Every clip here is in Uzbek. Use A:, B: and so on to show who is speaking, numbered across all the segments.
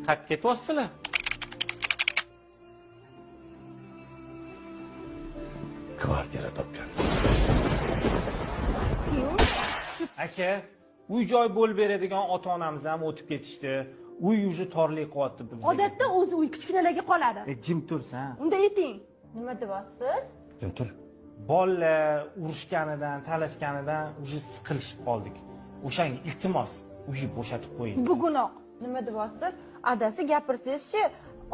A: Qayerga ketyapsizlar?
B: Kvartira topgan.
A: Aka, uy joy bo'lib beradigan ota onamiz ham o'tib ketishdi. Uy уже torlik qilyapti bizga.
C: Odatda o'zi uy kichkinalarga qoladi.
A: E, jim tursan.
C: Unda ayting.
D: Nima deyapsiz?
B: Jim tur.
A: Bolalar urushganidan, talashganidan уже siqilishib qoldik. O'shanga iltimos, uyni bo'shatib qo'ying.
C: Bugunoq.
D: Nima deyapsiz? Adasi, gapirsangizchi,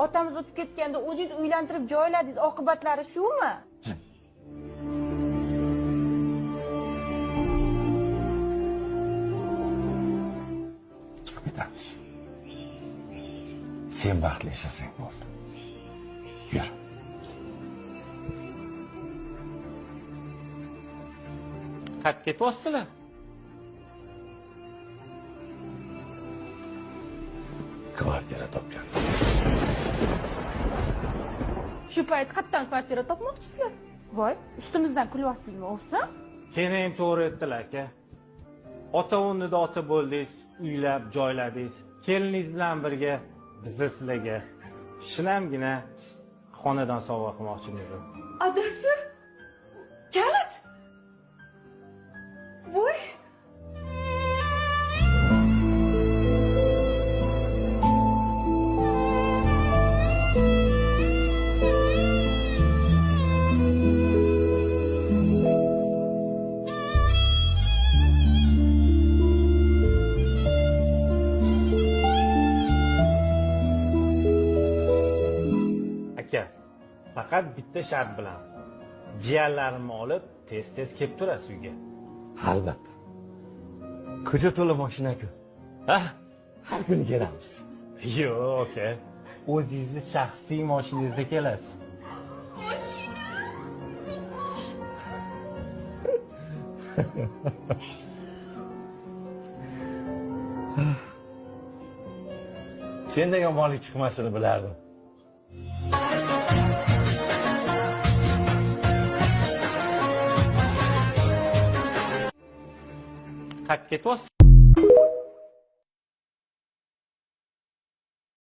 D: otamiz o'tib ketganda o'zingiz uylantirib joyladingiz, oqibatlari shumi?
B: Jim. Chiqib ketamiz. Sen baxtli yashasang bo'ldi. Yur.
A: Qayerga ketyapsizlar?
B: Kvartira topgan.
C: Shu payt qayerdan kvartira topmoqchisizlar?
D: Voy, ustimizdan kulyapsizmi, o'g'lim?
A: Keyin to'g'ri aytdilar, aka. Ota o'rnida ota bo'ldingiz, uylab, joyladingiz. Keliningiz bilan birga bizni sizlarga shinamgina xonadon sovg'a qilmoqchimiz.
C: Adasi, kalit. Voy.
A: Aka, faqat bitta shart bilan. Jiyanlarimni olib, tez-tez kelib turasiz uyga.
B: Albatta. Ko'cha to'la mashina-ku. Ha? Har kuni kelamiz.
A: Yo'q, aka. O'zingizni shaxsiy mashinangizda kelasiz.
B: Sendan yomonlik chiqmasini bilardim.
A: Qayerga ketyapsiz?